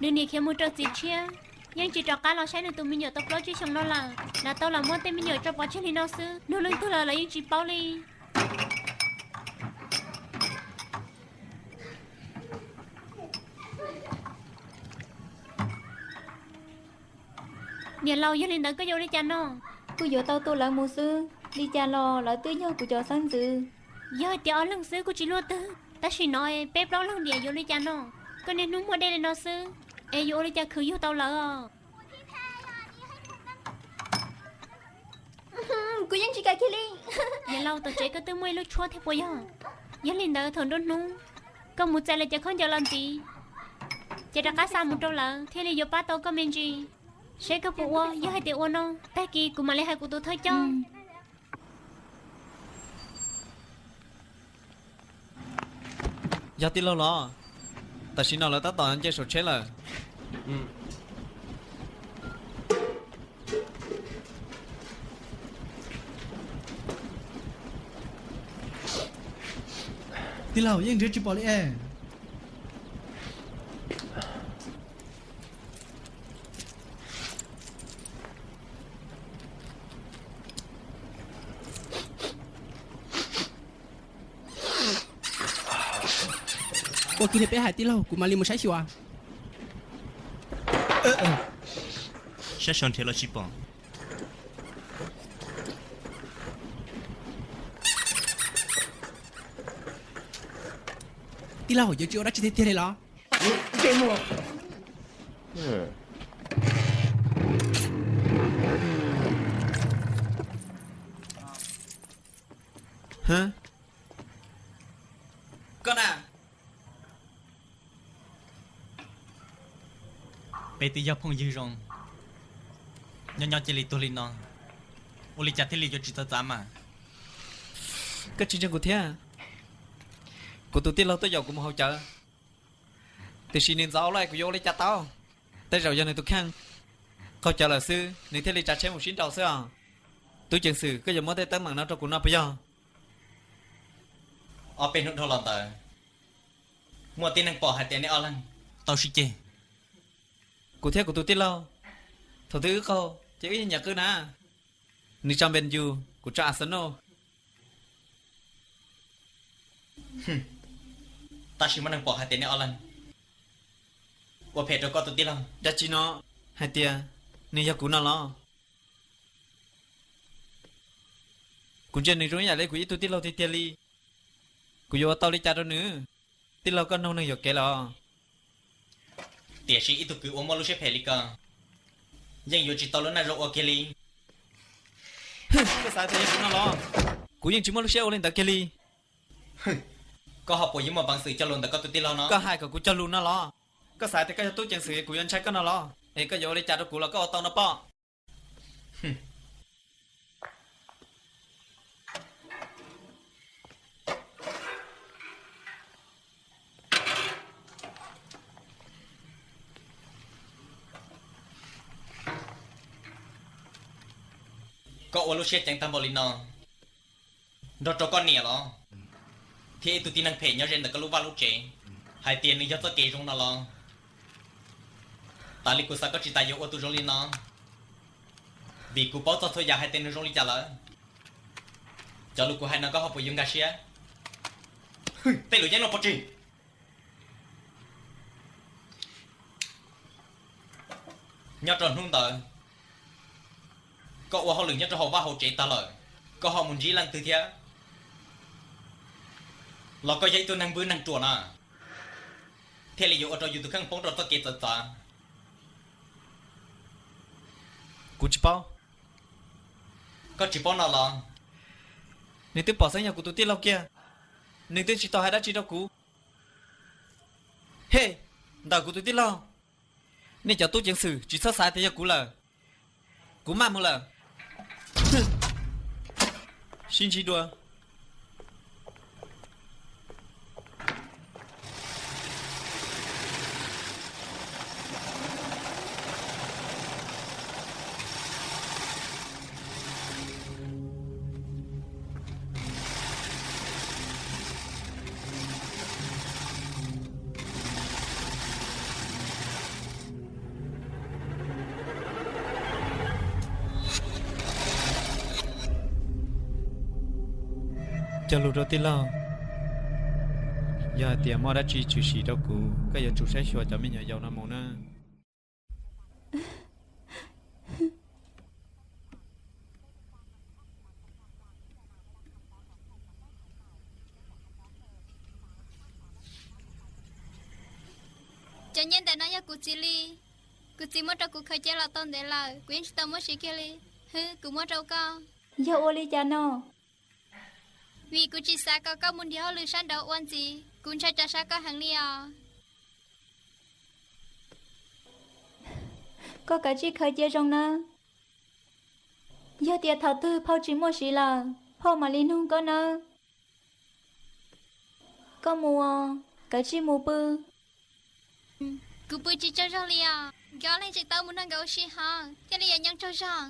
Nws niam khiav mus rau txiv tshiab, yeej tsis rov qab los saib nws tus me nyuam tau plaub tsib xyoos no lawm. Lawv tau los muab tej me nyuam tso pov tseg li no xwb, nug leej twg los lawv yeej tsis paub li. Niam laus, yog li ntawd koj yuav ua li cas no? Kuv yuav tau tu lawv mus xwb, li cas los lawv twb yog kuv cov xeeb ntxwv. Yog hais tias ob leeg xwb kuj tsis luaj twg, tab sis no peb plaub leeg diam yuav li cas no? Koj niaj hnub muaj dej li no xwb, es yuav ua li cas khwv yug tau lawv os? Kuv yeej tsis kam kiag li. Niam laus, tom tsev koj twb muaj ib lub tshuab thiab puas yog? Yog li ntawd thaum nruab hnub koj mus txais lawv cov khaub ncaws los ntxiv, ces rov qab xa mus rau lawv thiaj li yuav pab tau koj me ntsis. Saib koj puas ua, yog hais tias ua no, tag kis kuv mam li hais kuv tus thawj coj. Yog tij laug los? Tam sim no lawv tab tom nce saum tsheb lawm. Tij laug, yeej nrhiav tsis pom li es. Ua kiag li peb hais tij laug, kuv mam li mus saib xyuas. Saib so nrhiav los tsis pom. Tij laug, yuav tsis ua dab tsi tiag tiag li los? Koj na. Peb twb yog phooj ywg zoo, nyob nyob cia li tuag li no, ua li cas thiaj li yuav tsis txawv txav mas? Koj tsis ntseeg kuv thiab. Kuv tus tij laug tuaj yaum kuv mus haus cawv, tiam sis nws ntxov ua luaj, kuv yuav ua li cas tau? Tej zaum yog nws tus kheej qaug cawv lawm xwb, nws thiaj li tsav tsheb mus sib nraus xwb os. Tub ceev xwm, koj yuav muab tej teeb meem no rau kuv no puas yog? Ob peb hnub dhau los ntawd, muaj tib neeg pom hais tias nej ob leeg tau sib ceg. Kuv thiab kuv tus tij laug, thaum twg wb qaug ces wb yeej nyiam qw na. Nws tso Npes Yus, kuv tso Arsenal. Tab sis muaj neeg pom hais tias nej ob leeg ua phem rau koj tus tij laug. Dab tsi no? Hais tias nws yog kuv no los? Kuv ntsia nws zoo ib yam li kuv ib tug tij laug tiag tiag li. Kuv yuav ua tau li cas rau nws? Tij laug, koj noog neeg yuam kev los? Tiam sis ib tug kwv uas muaj lub siab phem li koj yeej yuav tsis tau lub neej zoo ua kiag li. Koj xav tias yog kuv no los? Kuv yeej tsis muaj lub siab ua li ntawd kiag li. Koj ho puas yuav muaj peev xwm cog lus ntawm koj tus tij laug no? Koj hais kom kuv cog lus no los? Koj xav tias koj yog tub ceev xwm kuv yuav ntshai koj no los? Es koj yuav ua li cas rau kuv los koj ua tau no pob. Koj ua lub siab ceev tag npaum li no nrog rau koj niam los, thiab ib tug tib neeg phem nyob ze ntawm koj lub vaj lub tsev, hais tias nws yog txoj kev zoo no los? Tas li kuv xav koj tsis tas yuav ua tus zoo li no, vim kuv paub txog txhua yam hais tias nws zoo li cas lawm. Cov lus kuv hais no koj ho puas yuav nkag siab? Tej lus yeeb no pov tseg. Nyob rau hnub ntawd, koj ua hauj lwm nyob rau hauv vaj hauv tsev tag lawm, koj ho mus ntsib leej twg thiab, los koj yog ib tug neeg npwb neeg ruam na, thiaj li yuav ua rau yus tus kheej poob rau txoj kev txawv txav. Kuv tsis paub. Koj tsis paub no los? Nws twb pom xeeb yog kuv tus tij laug kiag, nws twb tsis tau hais dab tsi rau kuv. Hej, ntawm kuv tus tij laug, nej cov tub ceev xwm tsis txhob xav tias yog kuv lawm. Kuv maj mus lawm. Sib ntsib dua. Cog lus rau tij laug, yog hais tias muaj dab tsi tshwm sim rau kuv, koj yuav tsum saib xyuas cov me nyuam yaus no mus na. Cov nyiaj ntawm no yog kuv txiv li. Kuv txiv muab rau kuv khaws cia los tau ntev lawm, kuv yeej tsis tau muab siv kiag li. Hwb, kuv muab rau koj. Yog ua li cas no? Vim kuv tsis xav kom koj mus nrhiav hauj lwm sab nraud ua ntxiv, kuv ntshai tsam sab koj heev li os. Koj kav tsij khaws cia zoo nawb. Yog tias thaum twg phauj tsis muaj siv lawm, phauj mam li nug koj nawb. Koj mus, kav tsij mus pw. Kuv pw tsis tsaug zog li os, nkawd ob leeg tseem tau mus nrog nkawd ua si hov, thiaj li yuav nyob tsaug zog.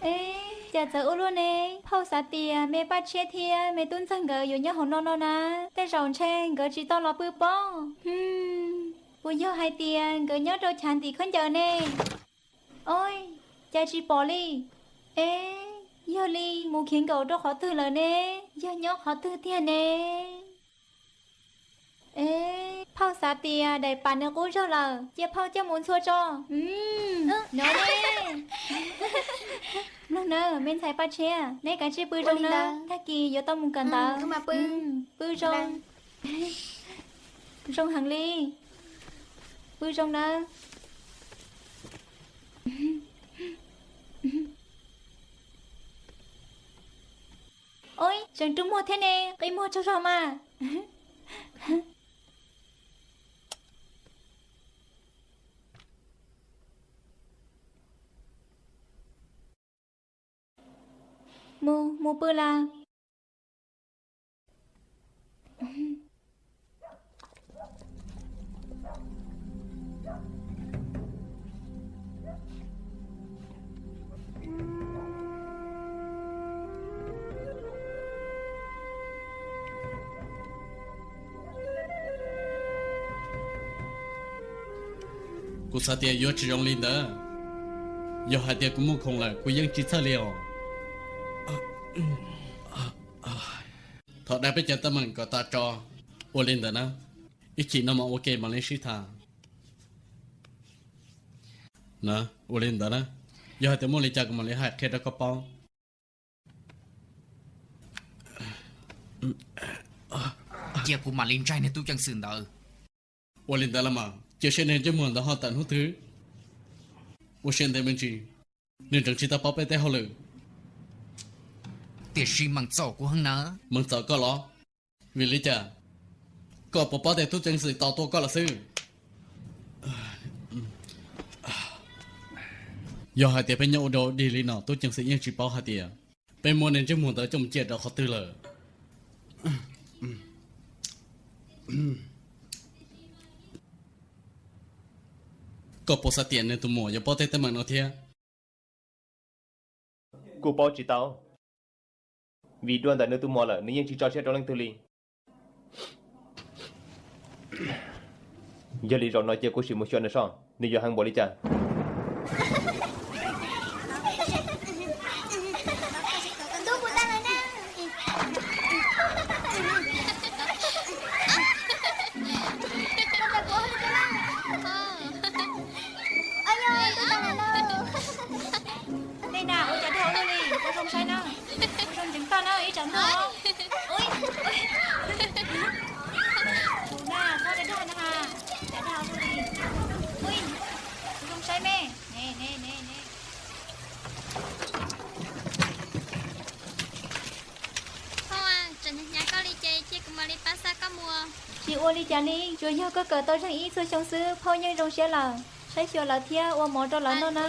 Eb, cas txawv ua luaj ne? Phauj xav tias me Paj Tshiab thiab me tub ntxawg nkawd yuav nyob hauv no no na, tej zaum ntshe nkawd tsis tau los pw pob. Puas yog hais tias nkawd nyob rau chav ntim khaub ncaws ne? Oj, cas tsis pom li. Eb, yog li mus khiav nkaum rau qhov twg lawm ne? Yog nyob qhov twg tiag ne? Eb, phauj xav tias daim pam nws qub zog lawm, cia phauj coj mus ntxhua tso. No ne. Mloog nawb me ntxhais Paj Tshiab, neb kav tsij pw zoo nawb, tag kis yuav tau mus kawm ntawv. Pw zoo. Zoo heev li. Pw zoo nawb. Oj, tseem rub muag thiab ne, qi muag tsaug zog mas. Mus, mus pw las. Kuv xav tias yuav tsis zoo li ntawd. Yog hais tias kuv muaj khoom lawm kuv yeej tsis txhawj li os. Thov dab peb cov teeb meem kom tas tso. Ua li ntawd na, ib chim no mas ua ke mam li sib tham. Na, ua li ntawd na, yog hais tias muaj li cas kuv mam li hais qhia rau koj paub. Cia kuv mam li ntsaig niag tub ceev xwm ntawd. Ua li ntawd los mas cia seb niag ntsej muag ntawd ho tawm hnub twg. Ua siab ntev me ntsis, nws tseem tsis tau paub peb tej hauj lwm. Tiam sis meem txaum kuv heev na. Meem txaum koj los? Vim li cas? Koj puas paub tias tub ceev xwm tos tua koj lawm xwb? Yog hais tias peb nyob ua dog dig li no tub ceev xwm yeej tsis paub hais tias peb muab niag ntsej muag ntawd coj mus ciaj rau qhov twg lawm. Koj puas xav tias nws tus muam yuav paub tej teeb meem no thiab? Kuv paub tsis tau, vim dua ntawm nws tus muam lawm nws yeej tsis tso siab rau leej twg li. Yog li zaum no cia kuv sim mus xyuas nws soj, nws yuav heev npaum li cas. Nej na, ua cas dag ua luaj li, ua zoo saib na, ua zoo ntseev toj na ib tsam ntug. Na, txhob dag na, cas dag ua luaj li. Ua zoo saib me. Tseem hnyav koj li ces cia kuv mam li pab xa koj mus. Tsis ua li cas li, tsuas yog koj kawm tau zeeg ib txhua xyoo xwb phauj yeej zoo siab lawm. Saib xyuas lawv thiab ua mov rau lawv noj na.